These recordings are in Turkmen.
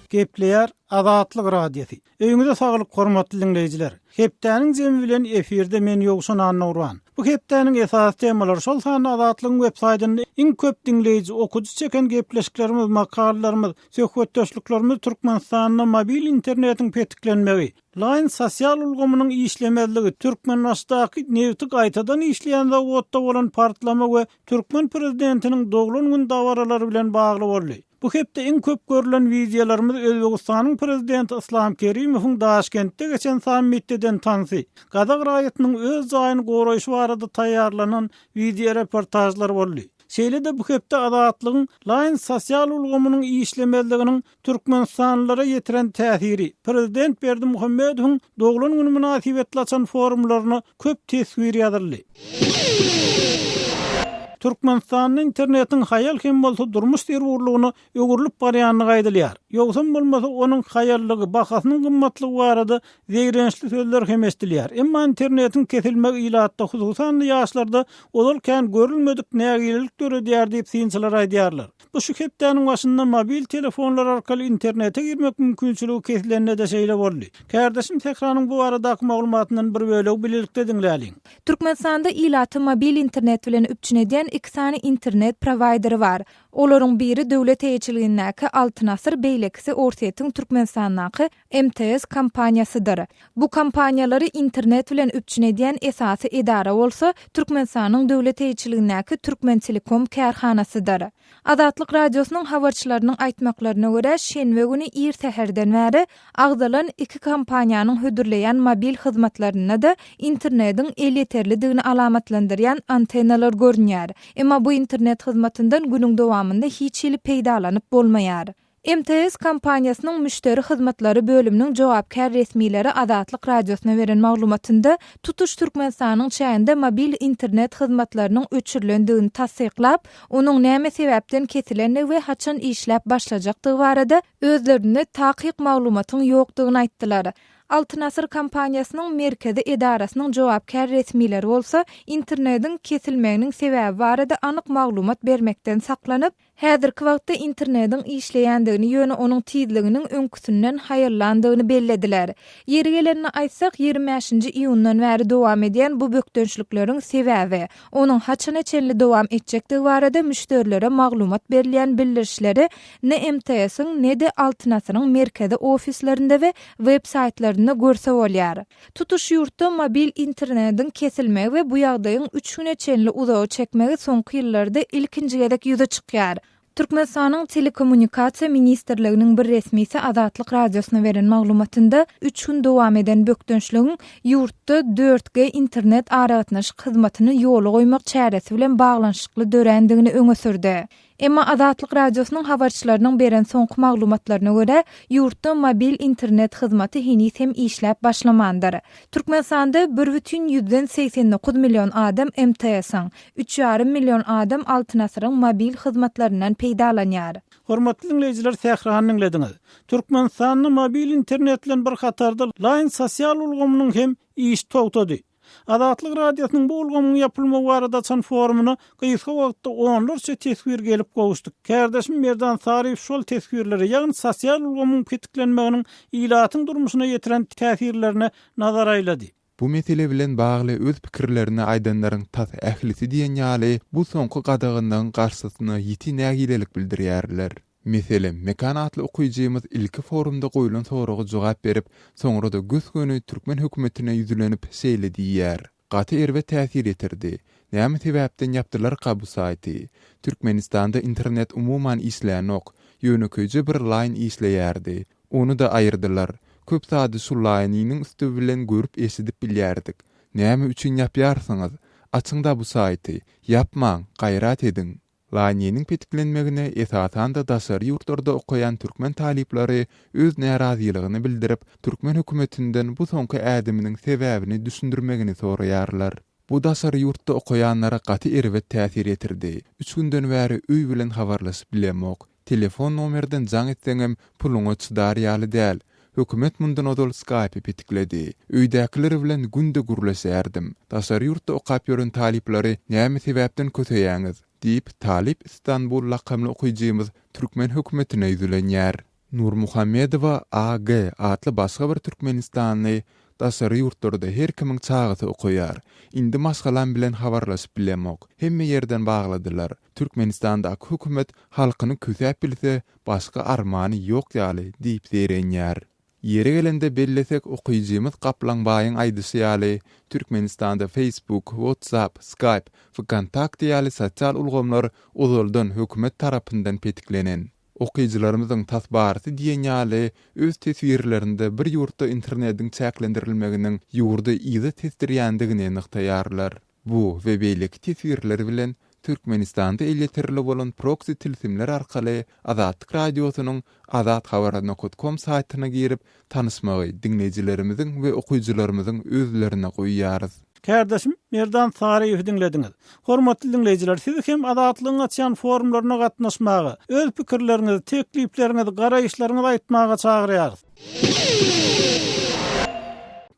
Gepleýär Azatlyk Radiosy. Öýüňize saglyk hormatly diňleýjiler. Hepdäniň jemi bilen efirde men Ýowşan Annagurban. Bu hepdäniň esasy temalary, şol sanda Azatlygyň web saýtynda iň köp diňleýji, okyjy çeken gepleşiklerimiz, makalalarymyz, söhbetdeşliklerimiz Türkmenistanda mobil internetiň petiklenmegi, Line sosial ulgamynyň işlemezligi, Türkmenbaşydaky nebti gaýtadan işleýän zawodda bolan partlama we türkmen prezidentiniň doglan gün dabaralary bilen bagly boldy. Bu hepde iň köp görlen wideolarymyz Özbegistanyň prezidenti Yslam Kerimowyň Daşkentde geçen sammitde eden tansy, gazak raýatynyň öz jaýyny goraýşy barada taýýarlanan wideoreportažlar boldy. Şeýle-de bu hepde Azatlygyň Line sosial ulgamynyň işlemezliginiň Türkmenistanlylara ýetiren täsiri, prezident Berdimuhamedowyň doglan güni mynasybetli açan forumlaryna köp teswir ýazyldy. Türkmenistanda internetiň haýal hem bolsa durmuş zerurlygyna öwrülip barýandygy aýdylýar. Ýogsam bolmasa onuň haýallygy, bahasynyň gymmatlygy barada zeýrençli sözler hem eşidilýär. Emma internetiň kesilmegi ilatda, hususan-da ýaşlarda ozal kän görülmedik nägilelik döredýär diýip synçylar aýdýarlar. Bu şu hepdäniň başynda mobil telefonlar arkaly internete girmek mümkinçiligi kesilende-de şeýle boldy. Kärdeşim Sähranyň bu baradaky maglumatyndan bir bölegi bilelikde diňläliň. Türkmenistanda ilaty mobil internet bilen üpjün edýän iki sany internet prowaýderi bar. Olaryň biri döwlet eýeçiligindäki Altyn Asyr, beýlekisi Orsýetiň Türkmenistandaky MTS kompaniýasydyr. Bu kompaniýalary internet bilen üpjün edýän esasy edara bolsa, Türkmenistanyň döwlet eýeçiligindäki Türkmentelekom kärhanasydyr. Azatlyk Radiosynyň habarçylarynyň aýtmaklaryna görä, şenbe güni ir säherden bäri agzalan iki kompaniýanyň hödürleýän mobil hyzmatlarynda-da internediň elýeterlidigini alamatlandyrýan antennalar görünýär. Emma bu internet hyzmatyndan günüň dowamynda hiç hili peýdalanyp bolmaýar. MTS kompaniýasynyň müşderi hyzmatlary bölüminiň jogapkär resmileri Azatlyk Radiosyna beren maglumatynda, tutuş Türkmenistanyň çäginde mobil internet hyzmatlarynyň öçürilendigini tassyklap, onuň näme sebäpden kesilendigi we haçan işläp başlajakdygy barada özlerinde takyk maglumatyň ýokdugyny aýtdylar. Altyn Asyr kompaniýasynyň merkezi edarasynyň jogapkär resmileri bolsa, internediň kesilmeginiň sebäbi barada anyk maglumat bermekden saklanyp, Häzirki wagtda internediň işleýändigini, ýöne onuň tizliginiň öňküsinden haýallandygyny bellediler. Ýeri gelende aýtsak, 25 nji iýundan bäri dowam edýän bu bökdençlikleriň sebäbi, onuň haçana çenli dowam etjekdigi barada müşderilere maglumat berilýän bildirişleri ne MTS-iň, ne-de Altyn Asyryň merkezi ofislerinde we web saýtlarynda görse bolýar. Tutuş ýurtda mobil internediň kesilmegi we bu ýagdaýyň üç güne çenli uzaga çekmegi soňky ýyllarda ilkinji gezek ýüze çykýar. Türkmenistanyň Telekommunikasiýa ministrliginiň bir resmisi Azatlyk Radiosyna beren maglumatynda üç gün dowam eden bökdençligiň ýurtda 4G internet aragatnaşyk hyzmatyny ýola goýmak çäresi bilen baglanyşykly dörändigini öňe sürdi. Emma Azatlyk Radiosynyň habarçylarynyň beren soňky maglumatlaryna görä, ýurtda mobil internet hyzmaty heniz hem işläp başlamandyr. Türkmenistanda bir bütin 89 million adam MTS-iň, üç ýarym million adam Altyn asyryň mobil hyzmatlaryndan peýdalanýar. Hormatly diňleýjiler Sährany diňlediňiz. Türkmenistanda mobil internet bilen bir hatarda Line sosial ulgamynyň hem işi togtady. Azatlyk Radiosynyň bu ulgamyň ýapylmagy barada açan forumyna gysga wagtda onlarça teswir gelip gowuşdy. Kärdeşim Merdan Saryýew şol teswirlere, ýagny sosial ulgamyň petiklenmeginiň ilatyň durmuşyna ýetiren täsirlerine nazar aýlady. Bu mesele bilen bagly öz pikirlerini aýdanlaryň tas ählisi diýen ýaly bu soňky gadaganlygyň garşysyna ýiti nägilelik bildirýärler. Meselem, Mekan atly okyjymyz ilki forumda goýlan soraga jogap berip, soňra-da gös-göni türkmen hökümetine ýüzlenip şeýle diýýär, Gaty erbet täsir ýetirdi. Näme sebäpden ýapdylarka bu saýty? Türkmenistanda internet umuman işlänok. Ýönekeýje bir line işleýärdi. Ony-da aýyrdylar. Köp zady şu line-niň üsti bilen görüp-eşidip bilýärdik. Näme üçin ýapýarsyňyz? Açyň-da bu saýty. Ýapmaň, gaýrat ediň. Laniniň petiklenmegine esasan-da daşary ýurtlarda okaýan türkmen talyplary öz närazylygyny bildirip, türkmen hökümetinden bu soňky ädiminiň sebäbini düşündirmegini soraýarlar. Bu daşary ýurtda okaýanlara gaty erbet täsir ýetirdi. Üç günden bäri öý bilen habarlaşyp bilemok. Telefon nomerden jaň etseňem puluňa çydar ýaly däl. Hökümet mundan ozal Skype-y petikledi. Öýdäkiler bilen günde gürleşýärdim. Daşary ýurtda okap ýören talyplary näme sebäpden köseýäňiz? diýip, Talyp Istanbul lakamly okyjymyz türkmen hökümetine ýüzlenýär. Nurmuhammedowa AG. atly başga bir türkmenistanly Daşary ýurtlarda her kimiň çagasy okaýar. Indi maşgalam bilen habarlaşyp bilemok. Hemme ýerden bagladylar. Türkmenistandaky hökümet halkyny kösäp bilse, başga armany ýok ýaly diýip zeýrenýär. Ýeri gelende bellesek, okyjymyz Gaplaňbaýyň aýdyşy ýaly, Türkmenistanda Facebook, WhatsApp, Skype, VKontakte ýaly sosial ulgamlar ozaldan hökümet tarapyndan petiklenen. Okyjylarymyzyň tas barysy diýen ýaly öz teswirlerinde bir ýurtda internediň çäklendirilmeginiň ýurdy yza tesdirýändigini nygtaýarlar. Bu we beýleki teswirler bilen Türkmenistanda elýeterli bolan proksi tilsimler arkaly Azatlyk Radiosynyň azathabar nokat kom saýtyna girip tanyşmagy diňleýjilerimiziň we okyjylarymyzyň özlerine goýýarys. Kärdeşim Merdan Saryýewi diňlediňiz. Hormatly diňleýjiler, sizi hem Azatlygyň açýan forumlaryna gatnaşmaga, öz pikirleriňizi, teklipleriňizi, garaýyşlaryňyzy aýtmaga çagyrýarys.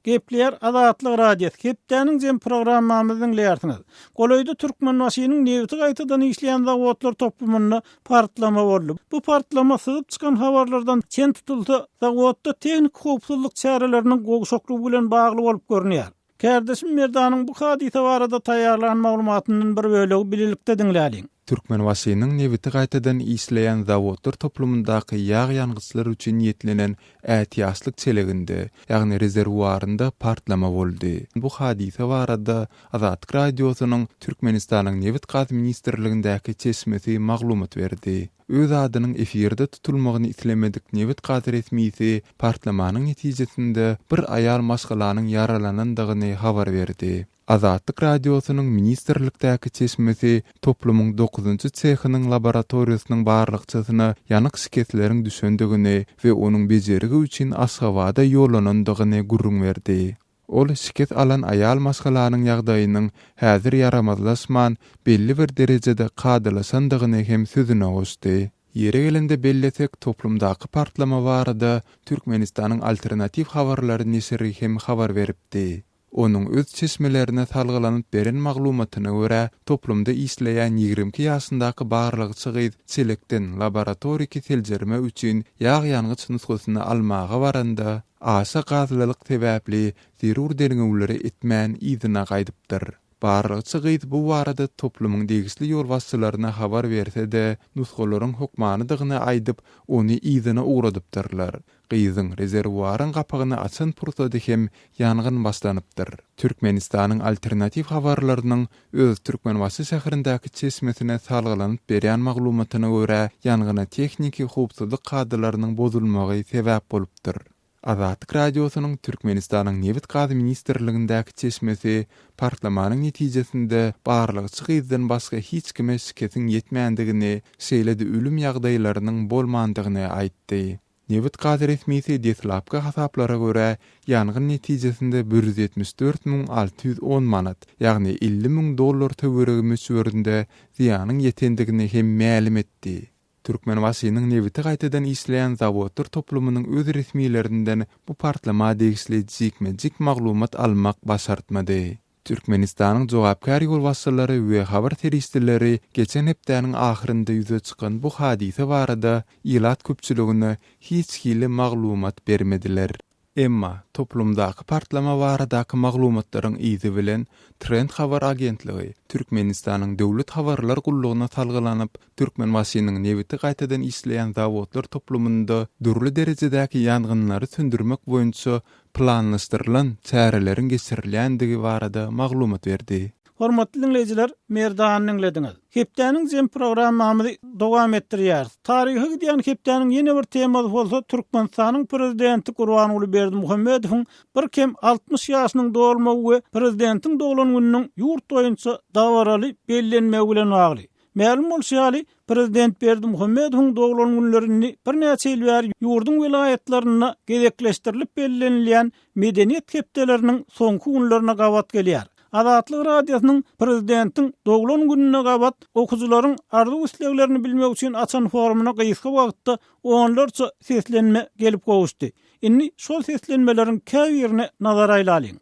Gepleýär Azatlyk Radiosy, hepdäniň jem programmamyzy diňleýärsiňiz. Golaýda Türkmenbaşynyň nebiti gaýtadan işleýän zawodlar toplumynda partlama boldy. Bu partlama syzyp çykan habarlardan çen tutulsa, zawodda tehniki howpsuzlyk çäreleriniň gowşaklygy bilen bagly bolup görünýär. Kärdeşim Merdanyň bu hadysa barada taýýarlan maglumatyndan bir bölegi bilelikde diňläliň. Türkmenbaşynyň nebiti gaýtadan işleýän zawodlar toplumyndaky ýag ýangyçlar üçin niýetlenen ätiýaçlyk çeleginde, ýagny rezerwuarynda partlama boldy. Bu hadysa barada Azatlyk Radiosynyň Türkmenistanyň Nebit-gaz ministrligindäki çeşmesi maglumat berdi. Öz adynyň efirde tutulmagyny islemedik nebit-gaz resmisi partlamanyň netijesinde bir aýal maşgalanyň ýaralanandygyny habar berdi. Azatlyk Radiosynyň ministrlikdäki çeşmesi toplumyň dokuzynjy sehynyň laboratoriýasynyň barlagçysyna ýanyk şikesleriň düşendigini we onuň bejergi üçin Aşgabada ýollanandygyny gürrüň berdi. Ol şikes alan aýal maşgalanyň ýagdaýynyň häzir ýaramazlaşman, belli bir derejede kadalaşandygyny hem sözüne goşdy. Ýeri gelende bellesek, toplumdaky partlama barada Türkmenistanyň Alternatiw habarlary neşiri hem habar beripdi. Onuň öz çeşmelerine salgylanyp beren maglumatyna görä, toplumda işleýän 22 ýaşyndaky barlagçy gyz çelekden laboratoriki seljerme üçin ýag-ýangyç nusgasyny almaga baranda, Aşa gazlylyk sebäpli zerur derňewleri etmän yzyna gaýdypdyr. Barlagçy gyz bu barada toplumyň degişli ýolbaşçylaryna habar berse-de, nusgalaryň hökmanydygyny aýdyp, ony yzyna ugradypdyrlar. Gyzyň rezerwuaryň gapagyny açan pursady hem ýangyn başlanypdyr. Türkmenistanyň Alternatiw habarlarynyň öz Türkmenbaşy şäherindäki çeşmesine salgylanyp berýän maglumatyna görä, ýangyna tehniki howpsuzlyk kadalarynyň bozulmagy sebäp bolupdyr. Azatlyk Radiosynyň Türkmenistanyň Nebit-gaz ministrligindäki çeşmesi partlamanyň netijesinde barlagçy gyzdan başga hiç kime şikesiň ýetmändigini, şeýle-de ölüm ýagdaýlarynyň bolmandygyny aýtdy. Nebit-gaz resmisi deslapky hasaplara görä, ýangyn netijesinde 174 610 manat, ýagny 50 müň dollar töweregi möçberinde zyýanyň ýetendigini hem mälim etdi. Türkmenbaşynyň nebiti gaýtadan işleýän zawodlar toplumynyň öz resmilerinden bu partlama degişli jikme-jik maglumat almak başartmady. Türkmenistanyň jogapkär ýolbaşçylary we habar serişdeleri geçen hepdäniň ahyrynda ýüze çykan bu hadysa barada ilat köpçüligine hiç hili maglumat bermediler. Emma, toplumdaky partlama baradaky maglumatlaryň yzy bilen Trend habar agentligi Türkmenistanyň Döwlet habarlar gullugyna salgylanyp, Türkmenbaşynyň nebiti gaýtadan işleýän zawodlar toplumynda dürli derejedäki ýangynlary söndürmek boýunça planlaşdyrylan çäreleriň geçirilýändigi barada maglumat berdi. Hormatly diňleýjiler, Merdany diňlediňiz. Hepdäniň jem programmamyzy dowam etdirýäris. Taryha gidýän hepdäniň ýene bir temasy bolsa Türkmenistanyň Prezidenti Gurbanguly Berdimuhamedowyň bir kem 60 ýaşynyň dolmagy we Prezidentiň doglan gününiň ýurt boýunça dabaraly bellenmegi bilen bagly. Mälim bolşy ýaly, Prezident Berdimuhamedowyň doglan günleri indi birnäçe ýyl bäri ýurduň welaýatlarynda gezekleşdirilip bellenilýän Medeniýet hepdeleriniň soňky günlerine gabat gelýär. Azatlyk Radiosynyň prezidentiň doglan gününe gabat okyjylaryň arzuw-isleglerini bilmek üçin açan forumyna gysga wagtda onlarça seslenme gelip gowuşdy. Indi şol seslenmeleriň käbirine nazar aýlalyň.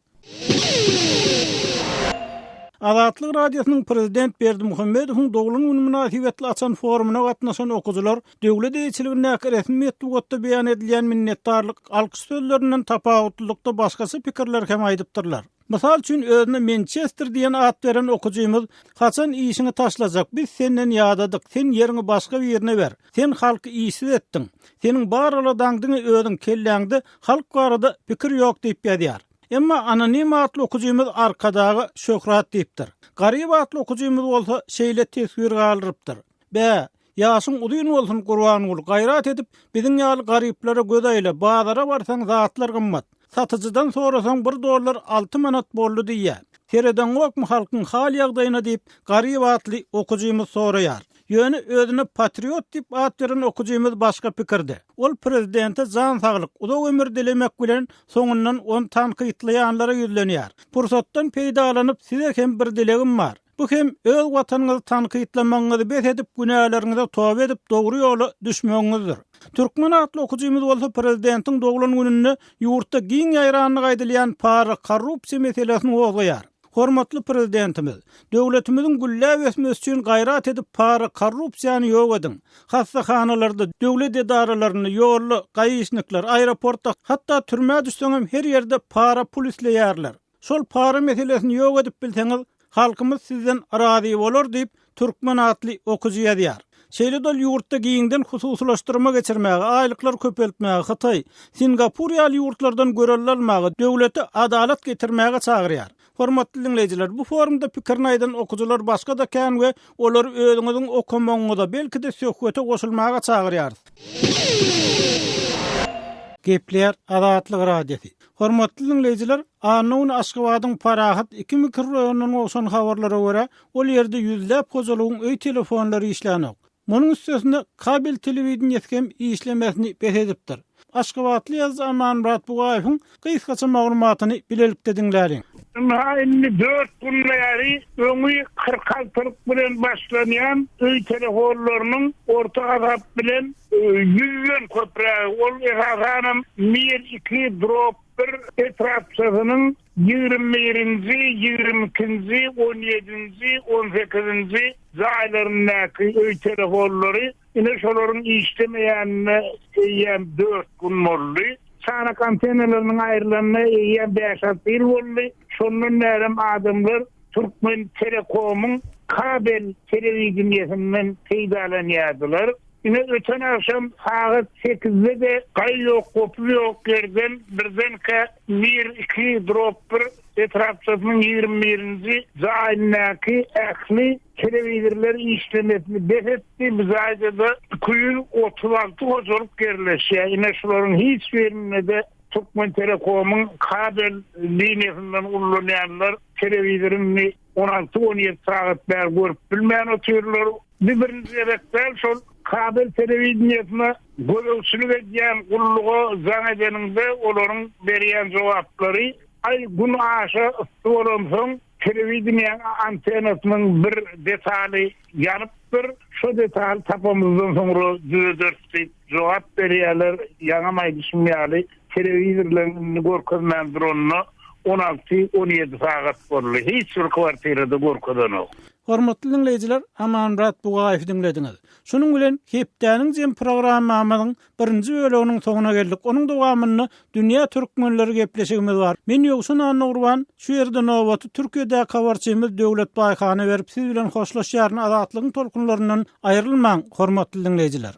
Azatlyk Radiosynyň prezident Berdimuhamedowyň doglan güni mynasybetli açan forumyna gatnaşan okyjylar döwlet eýeçiligindäki resmi metbugatda beýan edilýän minnetdarlyk alkyş sözlerinden tapawutlylykda başgaça pikirleri hem aýdypdyrlar. Mysal üçin, özüne Mençester diýen at beren okyjymyz, Haçan işiňi taşlajak, biz senden ýadadyk, sen ýeriňi başga birine ber. Sen halky işsiz etdiň. Seniň bar aladaň diňe özüň kelläňde halk barada pikir ýok diýip ýazýar. Emma Anonim atly okyjymyz Arkadaga şöhrat diýipdir. Garyp atly okyjymyz bolsa şeýle teswir galdyrypdyr. Bä, ýaşyň uzyn bolsun Gurbanguly, gaýrat edip biziň ýaly garyplara göz aýla, bazara barsaň zatlar gymmat. Satyjydan sorasaň bir dollar alty manat boldy diýýä. Seredeňokmy halkyň hal ýagdaýyna diýip Garyp atly okyjymyz soraýar. Ýöne özüne patriot diýip at beren okyjymyz başga pikirde. Ol prezidente jan saglyk, uzak ömür dilemek bilen, soňundan ony tankytlaýanlara ýüzlenýär. Pursatdan peýdalanyp size hem bir dilegim bar. Bu hem öz watanyňyzy tankytlamagyňyzy bes edip günäleriňize toba edip dogry ýola düşmegiňizdir. Türkmen atly okyjymyz bolsa prezidentiň doglan gününde ýurtda giň ýaýrandygy aýdylýan para, korrupsiýa meselesini gozgaýar. Hormatly Prezidentimiz, döwletimiziň gülläp ösmesi üçin gaýrat edip para, korrupsiýany ýok ediň. Hassahanalarda, döwlet edaralarynda, ýolda, gaişnikler, aeroportda, hatda türmä düşseňem her ýerde para pul isleýärler. Şol para meselesini ýok edip bilseňiz, halkymyz sizden razy bolar diýip, Türkmen atly okyjy ýazýar. Şeýle-de ol ýurtda giňden hususylaşdyrma geçirmäge, aýlyklary köpeltmäge, Hytaý, Singapur ýaly ýurtlardan görelde almaga, döwlete adalat getirmäge çagyrýar. Hormatly diňleýjiler, bu forumda pikirini aýdan okyjylar başga-da kän we olary özüňiziň okamagyňyza, belki-de söhbete goşulmaga çagyrýarys. Gepleýär Azatlyk Radiosy. Hormatly diňleýjiler, anna güni Aşgabadyň Parahat iki mikroraýonyndan gowşan habarlara görä, ol ýerde ýüzläp hojalygyň öý telefonlary işlänok. Munuň üstesine kabel telewideniýesi hem işlemesini bes edipdir. Aşgabatly ýazyjy Amanmyrat Bugaýewiň gysgaça maglumatyny bilelikde diňläliň. Ynha indi dört gün bäri öňi 46 lyk bilen başlanýan öý telefonlarynyň orta hasap bilen ýüzden köprägi, ol esasanam Mir iki drop bir etrapçasynyň 21-nji, 22-nji, 17-nji, 18-nji jaýlaryndaky öý telefonlary, ine şolaryň işlemeýänine eýýäm dört gün boldy. Çanak antennalarynyň aýrylanyna eýýäm bäş-alty ýyl boldy. Şondan bärem adamlar Türkmen telekomyň kabel telewideniýesinden peýdalanýardylar. Ine, öten agşam sagat sekizde-de gaý ýok, gopuz ýok ýerden birdenkä Mir iki drop bir etrapçasynyň 21-nji jaýyndaky ähli telewizorlar işlemesini bes etdi. Bu jaýda-da 236 hojalyk ýerleşýär. Ine, şularyň hiç birinde-de Türkmentelekomyň kabel liniýasyndan ullanýanlar telewizory indi 16-17 sagat bäri görüp bilmän otyrlar. Bu birinji gezek däl, şol kabel telewideniýesine gözegçilik edýän gulluga jaň edeniňde olaryň berýän jogaplary, Aý, gün aşa yssy bolansoň telewideniýäň antennasynyň bir detaly ýanypdyr, şo detaly tapamyzdan soňra düzederis diýip jogap berýärler. Ýaňam aýdyşym ýaly, telewizorlaryň indi görkezmän duranyna 16, 17 sagat boldy. Hiç bir kwartirada görkezenok. Hormatly diňleýjiler, Amanmyrat Bugaýewi diňlediňiz. Şunuň bilen hepdäniň jem programmamyzyň birinji böleginiň soňuna geldik. Onuň dowamynda Dünýä türkmenleri gepleşigimiz bar. Men Ýowşan Annagurban şu ýerde nobaty Türkiýedäki habarçymyz Döwlet Baýhana berip siz bilen hoşlaşýaryn Azatlygyň tolkunlaryndan aýrylmaň hormatly diňleýjiler.